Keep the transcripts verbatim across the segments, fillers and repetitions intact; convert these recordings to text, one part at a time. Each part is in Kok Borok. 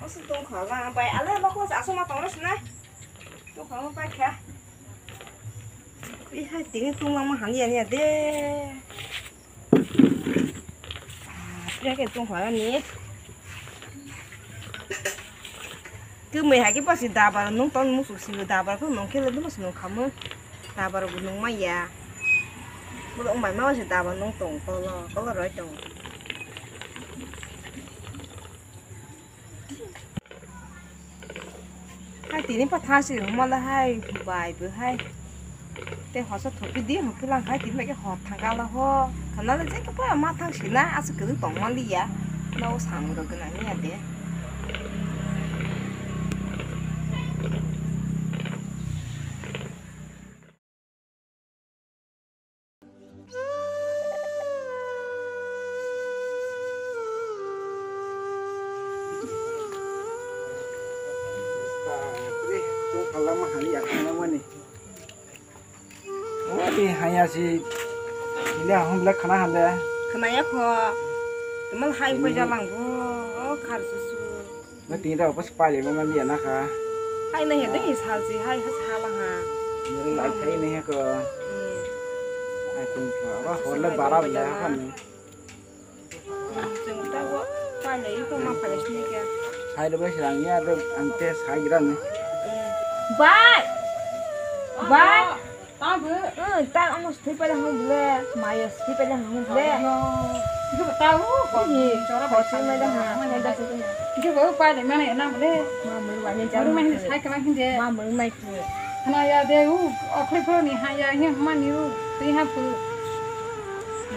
Tongkha ba bai ale bako sa asoma tongro sina. Tongkha ba bai kha. Ih hai tini tungma ma hani ani ade. Pia ke tongkha ani. Kemui hai khe pasi dabar nung tong musuk si dabar ko nung khe le dum si nung khamu. Dabar bo nung ma ya. Bo ong bai ma se dabar nung tong tolo kolo roi tong. Hai tini pa thang si rung ma la hai bai bo hai. Te hoso thopi di, hopi lang khai tini bai ke hor thang ka la ho. Khana le je ke pa ma thang si na, aswk kwrwi tong man li ya. No sang ro gana ni ya de. Bapre, tongkha lama hani ya khana mani. Wati haya si, ile ahum le khana hande. Khana ya kho, temal hai koi jalang bo, o khar susu. Wati ra pas pale mama liya na kha. Hai na he dei sal si, hai has hala ha. Mere lai khai ne he ko. Hmm. Ai tum kha, ba hor le bara le ha ni. Chwng tabuk pailai iko ma phaisni khe. Sai rwbai srang ya, ang te sai gra ni. Bai. Bai. Tabu. Hmm, ta amo sthai pailai hwn bole. Maya sthai pailai hwn bole. Iko tabu. Ni chora bai sai mai da ha. Iko bo pailai mane na bole. Ma mulu wani jam. Mulu mane sai kala hinde. Ma mulu nai. Hana ya de u, okhri phro ni ha ya, hi ma ni u, tei ha pu.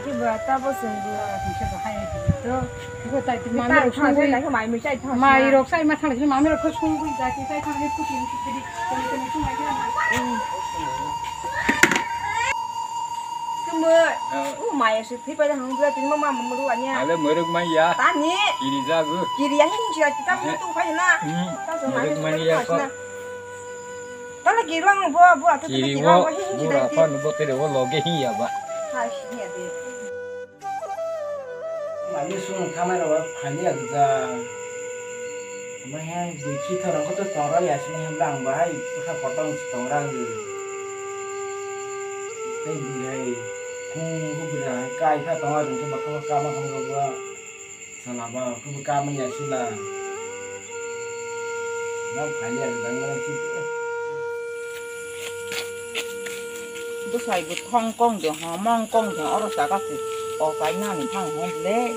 Ki ba ta bo sung bu. Ki ba ha ya to. Ki ba tai ti ma mi rok sung bu. Mai mi chai tha. Mai rok sai ma thang, ma mi rok ko sung bu da ki sai thang ni pu ti ni ki di. Kene kene sung mai ki na. Kemui. Oh. U mai se thwi pai da hang bla tin ma ma mulu anya. Ale muruk mai ya. Tani. Kiri jagu. Kiri ya hin chi ta bu tu pai na. Hmm. Ta so mai muruk mai ya ko. Tala kiri lang bo bo atu kiri lang bo hin hin bo dai apa ti. Bo te bo loge hin ya ba. Hai hin ya de. Mani sung kamera wa phali ya da. Mai hai dui chi thara ko to tora ya sini hem lang ba hai ka kotong tora ge. Tei bui hai kung ko bui hai kai ka tora dun ke ba ka ka ma ka ma ba. Sala ba, kubu kama ya sila. Na kali ya dang mana sih. Bwsai bo thong kong de ho, mong kong de ho, oro jaga se. O kai nani thang ho le.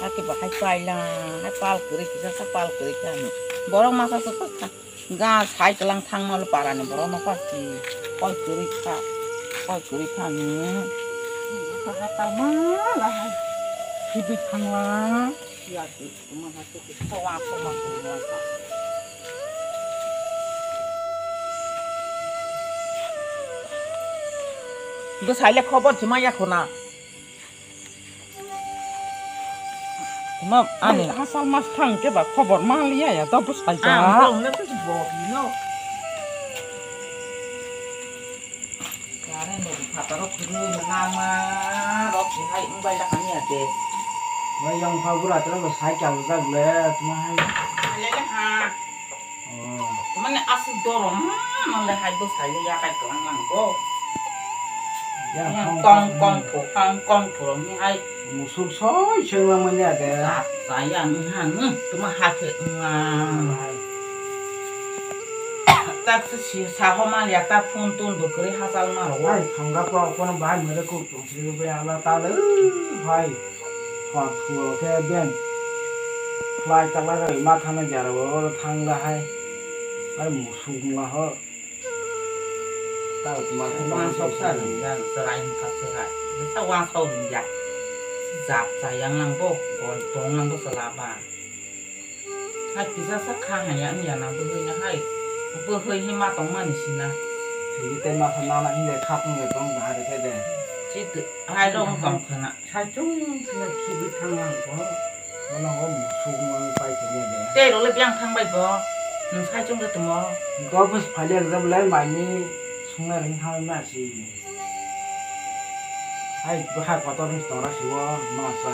Hake ba hai paila, hai pal kwrwi kisa sa pal kwrwi kha ni. Borok masa se. Ga sai tlang thang mal para ni borok no pasti. Koi kwrwi kha. Koi kwrwi kha ni. Kha ta ma la hai. Hibi thang la. Ya ki ma ha ki ki thawa ko ma ko ma ka. Bwsai le khobor chuma ya khuna. Ma ani hasal mas thang ke ba khobor ma liya ya to bwsai ja. Ang tong na tu bo no. Kare no phataro khuru na ma rok si hai ung bai da kani ate. Ma yang pha bura tro bo sai kya bujak le tuma hai. Ale le ha. Oh. Mane aswk dorom, hmm, mane hai bwsai le yakai kwlwng nang kho. Ya, yang tong kong pho, kong kong pho ni hai. Musuk soi senglang manya de. Sa, sa ya ni han, hmm, tuma ha khe, hmm, ah. Hai. Tak se si sa ho mal ya ta phone tun bo kwrwi hasal ma ro. Hai, thangga pa kono bai mare ko tong si be ala ta le. Hai. Hor phuro khe ben. Khlai taklai rw ma thangna jara o thang da hai. Ai musuk ma ho. Ta ma khe ma sok sa ni ya chwrai hwn kha chwrai. Ta wa sok ni ya. Jat cha yang nang bo, gol tong nang bo chwla ba. Hai kisa sa kha hanya wngya na bwhwi na hai. Bwhwi hi ma tong mani sina. Sigi tei ma kha nana hinle kha phung le tong bahai khe de. Hai rong tong khna. Saichung le khibi thang lang bo. Bono o musuk mang pai khe de. Tei role biang thang bai bo. Nung saichung de tumo. Gobus phali exam le mani sungna ring thang ma si. Hai bwkha kotor ni tora siwo masa.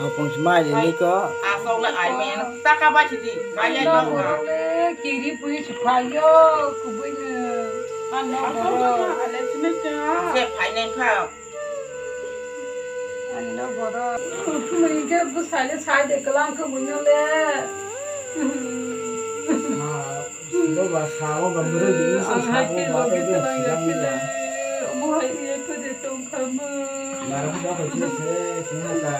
Hapung si mai de ni ko. Asok le ai men taka bai si di. Mai le dong na. Kiri pui si phayo kubui ne. Ano boro. Se phai nai kha. Ano boro. Mui ke bu sai le sai de kalang ko mui no le. Bo ba sao ba mure di so sao ba te de silang ya. Mo hai ye ko de tong kha mo. Mara ko ko se se sina ka.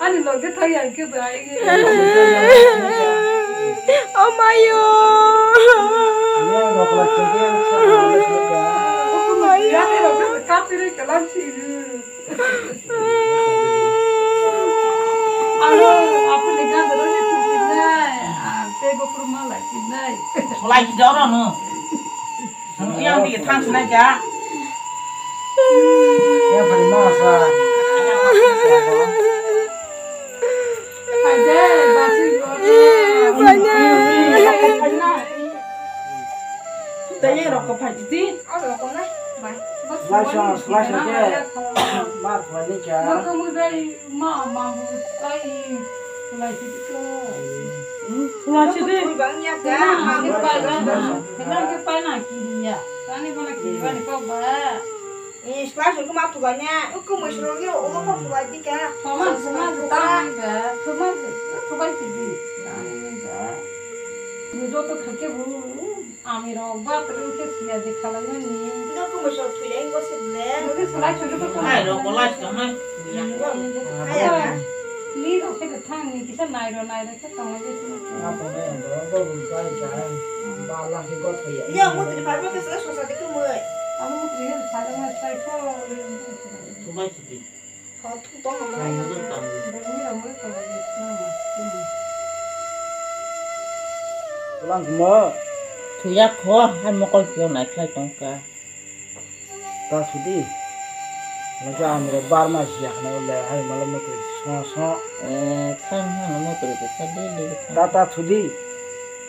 Ani loge thai ang ke bai. Oh my God. Oh my God. Kapire kalam si. Alo, apa ni kan dorong ni tu kinai. Ah, pego kurma lagi nai. Lagi dorong no. Yang di tang sinai ja. Ya bari masa. Hai de, basi go. Banyak. Tanya rokok pajiti. Oh, rokok lah. Bai. Laisa, laisa ke. Mar pajika. Rokok mu bai. Ma, ma, bu, ai, sulai sidi ko. Sulai sidi. Bang ya, ga, ma, bu, pai, pai, pai, pai, na, kiri ya. Tani mana kiri bani ko ba. Eh, sulai sidi ko ma tu banya. Uko mo suro yo, ulo ko tu badi ka. Toma, toma, toma, ga. Toma, toma sidi. Tani ga. Ni joto khake bu. Ami rok bathroom khe siya de khalai mani. Ino kumo sok thuya ingo se ble. Nokhe salai sori ko. Ai rok bolai tong nai. Haya ka. Ni rok khe de thang ni kisa nai ro nai ro khe tong nai de. Apa ne ro ro ro jai jai. Ba la khe got thuya. Iya mo tri phai ba khe sa sosa de kumoi. Amo mo tri phai ba sai ko. Thumai sidi. Tulang mo. Thuya kho, hai mokol pio nai khlai tong ka. Ta sudi. Lagi amro bar ma siak na le hai malam mo so so. Eh, thang ha mo to de sa de de. Ta ta sudi.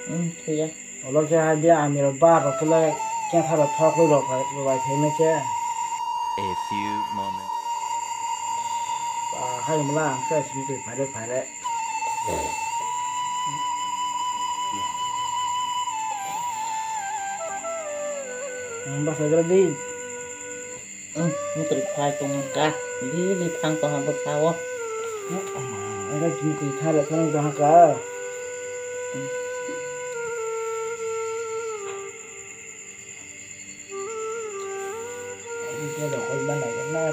Hmm, thuya. Olo khe hai bia ami rok bar rok le kentha rok thok rok bai khe me khe. A few moments. Ba hai mla ang khe simi twi phai re phai re. Ang ba sa gra di. Mutri phai tong ka. Di di thang tong ha bwsao. Ada jini twi thale thang tong ka. Ini dia dokol mana ya na.